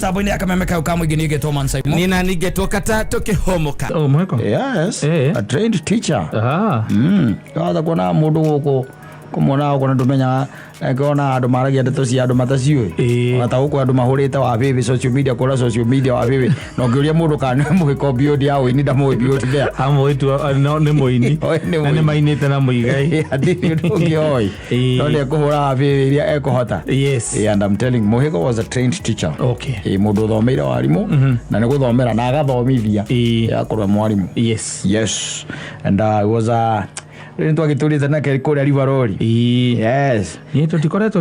Mĩtambo-inĩ ya kameme kau ka mũingĩ niĩ ngetwo Man Simon. Nina ningetwo kata tũkĩhomoka. Oh, mweko. Yes, Eh. a trained teacher. Ah. Wahota kuona mũndũ gũkũ kũmuona gũkũ na ndũmenyaga ngona andũ maragia ndeto cia andũ mataciũĩ. Ĩĩ. Ona ta gũkũ andũ mahũrĩte wa bĩbĩ social media, kũra social media wa bĩbĩ, na ũngĩũria mũndũ kana nĩ mũgĩko beyond ya ũini ndamũĩ beyond there. Amũĩ no nĩ mũini. Oĩ nĩ Na nĩ mũini. mainĩte na Mũigai. Hatirĩ ũndũ ũngĩ oĩ. Ĩĩ. No nĩ ekũhũra wa bĩbĩ iria ekũhota. Yes. Ĩĩ, and I'm telling Mũhĩgo was a trained teacher. Okay. Ĩĩ, mũndũ ũthomeire warimũ na nĩ gũthomera na agathomithia. Ĩĩ. Akorwo e mwarimũ. Yes. Yes. And he was a rĩu twagĩtũrĩte nake kũrĩa Rivaroli. Ĩĩ. Yes. Niĩ tũtikoretwo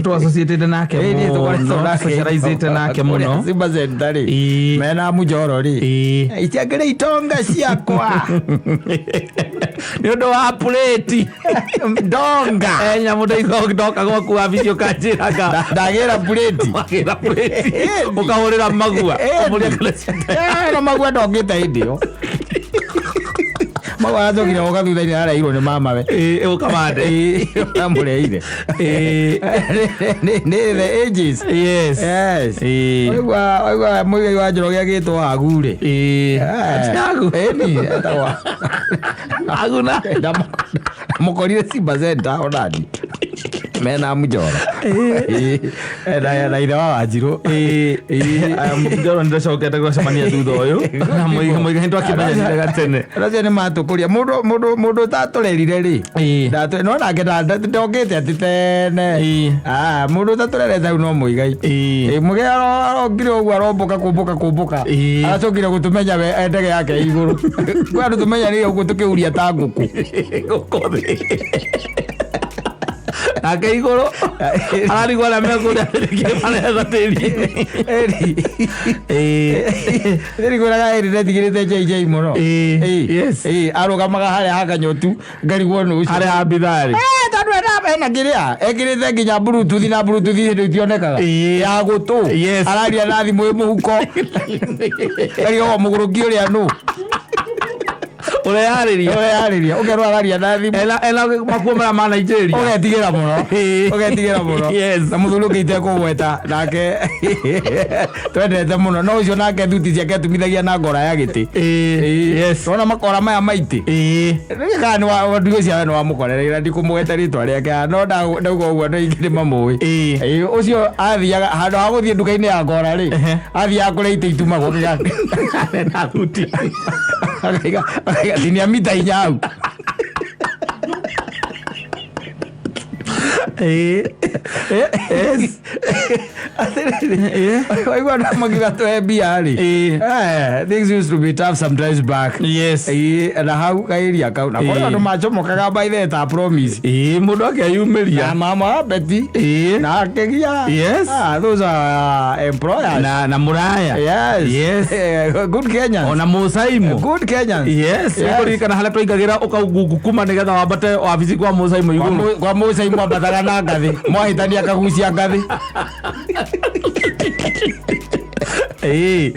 tũ associated nake Ĩĩ, niĩ tũkoretwo mũno, nake socializĩte nake kũrĩa mũno. Simba Center rĩ. Ĩĩ. Mena Mũnjoro rĩ. Ĩĩ. Itiakĩrĩ itonga ciakwa. Nĩ ũndũ wa plate. Ndonga. Eh, nyamũ ndoka gwaku wabici ũkanjĩraga. Ndagĩra plate. Wagĩra plate. Ĩĩ. Ũkahũrĩra magua. Ĩĩ. Ũmũria kana cia- Eh, no magua ndongĩte hĩndĩ ĩyo. Magua aracokire gũka thutha-inĩ areirwo nĩ mamawe. Ĩĩ, ũkamande. Ĩĩ, amũreire. Ĩĩ. Nĩ the ages. Yes. Yes. Ĩĩ. Waigua waigua Mũigai wa Njoroge agĩtwo Agu rĩ. Ĩĩ. Eh. Ti Agu. Ĩni, etagwo Agu na. Ndamũkorire Simba Center onani. Mena Mũnjoro. Ĩĩ. Na ithe wa Wanjirũ. Aya, Njoro nĩndacokete gwacemania thutha ũyũ na Mũigai nĩtwakĩmenyanire gatene. Acio nĩ matũkũria mũndũ mũndũ mũndũ ũtatũrerire rĩ. Ĩĩ. No nake ndokĩte atĩ tene. Ĩĩ. Ah, mũndũ ũtatũrerete hau no Mũigai. Ĩĩ. Ĩĩ, Mũigai arokire ũguo arombũka kũmbũka kũmbũka. Ĩĩ. Aracokire gũtũmenya we e ndege yake ĩ igũrũ. Kwĩ andũ tũmenyanire ũguo tũkĩhuria ta ngũkũ. Gũkũ thĩ nake igũrũ ararigwo arĩa mekũrĩa nĩkĩ maretha tĩri-inĩ. Eri. Ĩĩ. Nĩngwĩraga eri ndetigĩrĩte JJ mũno. Ĩĩ. Ĩĩ. Yes. Ĩĩ, arũgamaga harĩa ha kanyotu ngarigwo nũ ũcio. Harĩa ha bitharĩ. Eh, tondũ ena kĩrĩa ekĩrĩte nginya bluetooth na bluetooth hĩndĩ itionekaga. Ĩĩ. Ya gũtũ. Yes. Araria na thimũ ĩ mũhuko. Ngarigwo mũgũrũki ũrĩa nũ. Ũreyarĩria. Ũreyarĩria. Ũkerwo araria na thimũ. Ena makuo marĩa ma Nigeria. Ũgetigĩra mũno. Ĩĩ. Ũgetigĩra mũno. Yes. Na mũthuri ũngĩ itekũgweta nake twendete mũno no ũcio nake thuti ciake atumithagia na ngora ya gĩtĩ. Ĩĩ. Yes. Wona makora maya maitĩ. Ĩĩ. Kana nĩ wa ndigũ cia we nĩ wamũkorereire ndikũmũgweta rĩtwa rĩake no ndauga ũguo andũ aingĩ nĩ mamũĩ. Ĩĩ. Ĩĩ, ũcio athiaga handũ ha gũthiĩ nduka-inĩ ya ngora rĩ Ehe. athiaga kũrĩa itĩ itumagwo Na thuti. akaiga akaiga tinia mita 4 hau. Ĩĩ. Yes. Atĩrĩrĩ, waigua andũ makiuga tũhe mbia rĩ. Ĩĩ. Eh, things used to be tough sometimes back. Yes. Ĩĩ, na hau kaĩria kau na kũrĩ Ĩĩ. andũ macomokaga by the ta promise. Ĩĩ, mũndũ akeyumĩria. Na mama wa Betty. Ĩĩ. Na akegia. Yes. Ah, those are employers. Na mũraya. Yes. Yes. Eh, good Kenyans. Ona Mũcaimo. Good Kenyans. Yes. Yes. Ũkũririkana harĩa twaingagĩra ũkaungukuma nĩgetha wambate wabici kwa Mũcaimo Kwa igũrũ. kwa Mũcaimo ambataga na ngathĩ mwahĩtania akagucia ngathĩ. Ĩĩ.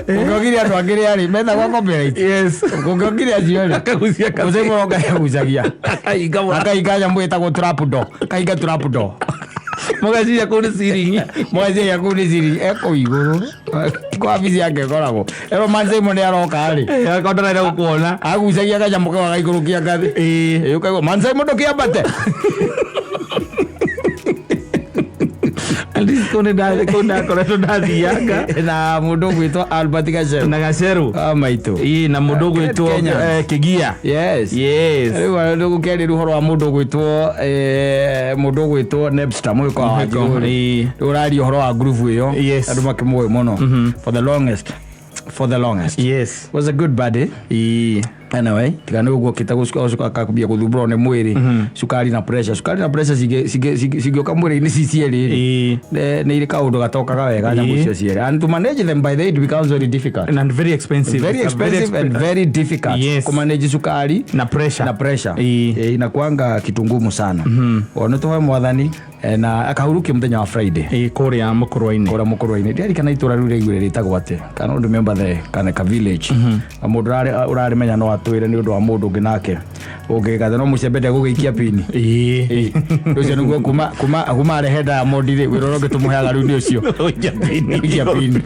Ũngĩokire andũ angĩ rĩa rĩ metagwo copyright. Yes. Ũngĩokire acio rĩ Akagucia ngathĩ. Mũcaimo roka yagucagia. Akahinga mũrango. Akahinga nyamũ ĩtagwo trapdoor. Kahinga trapdoor. Mũgeciria kũu nĩ ceiling. Mũgeciria kũu nĩ ceiling ekũu igũrũ. Kwa wabici yake ĩkoragwo. Ero Mansaimo nĩ aroka rĩ. Ĩĩ, akorwo ndarenda gũkuona. Agucagia kanyamũ kau agaikũrũkia ngathĩ. Ĩĩ. Ĩĩ, ũkaigua Mansaimo ndũkĩambate. At least kũu kũu ndakoretwo ndathianga. Na mũndũ ũgwĩtwo Albert Gacheru. Na Gacheru. Ah, maitũ. Ĩĩ, na mũndũ ũgwĩtwo Kenyans. Kĩgia. Yes. Yes. Rĩu ndũgũkerĩra ũhoro wa mũndũ ũgwĩtwo mũndũ ũgwĩtwo Nebster mũgĩko wa Wanjirũ rĩ. Ĩĩ. Rĩu ũraria ũhoro wa group ĩyo. Yes. Andũ makĩmũĩ mũno. For the longest. For the longest. Yes. Was a good buddy. Ĩĩ. Anyway, tiga nĩ ũguo okĩte gũcoka gũthumbũrwo nĩ mwĩrĩ cukari na pressure cukari na pressure cingĩũka mwĩrĩ-inĩ ci cierĩ rĩ Ĩĩ. nĩ irĩ kaũndũ gatokaga wega nyamũ Ĩĩ. icio cierĩ and to manage them by the way it becomes very difficult. And very expensive. Very It's a very expensive and very difficult Yes. kumanage sukari Na pressure. na pressure. Ĩĩ. Ĩĩ, inakuanga kitu ngumu sana. O nĩ tũhoe mwathani na akahurukia mũthenya wa Friday. Ĩĩ, kũrĩa mũkũrwa-inĩ. Kũrĩa mũkũrwa-inĩ ndiarikana itũra rĩu rĩaiguire rĩtagwo atĩa kana don't remember the kana ka village. Na mũndũ ũrarĩmenya no Matwĩre nĩ ũndũ wa mũndũ ũngĩ nake ũngĩgathe no mũcembe ndegũgĩikia pini. Ĩĩ. Ũcio nĩguo kuma arehe Diamond rĩ, wĩra ũrĩa ũngĩ tũmũheaga rĩu nĩ ũcio. Gũikia pini. Gũikia pini.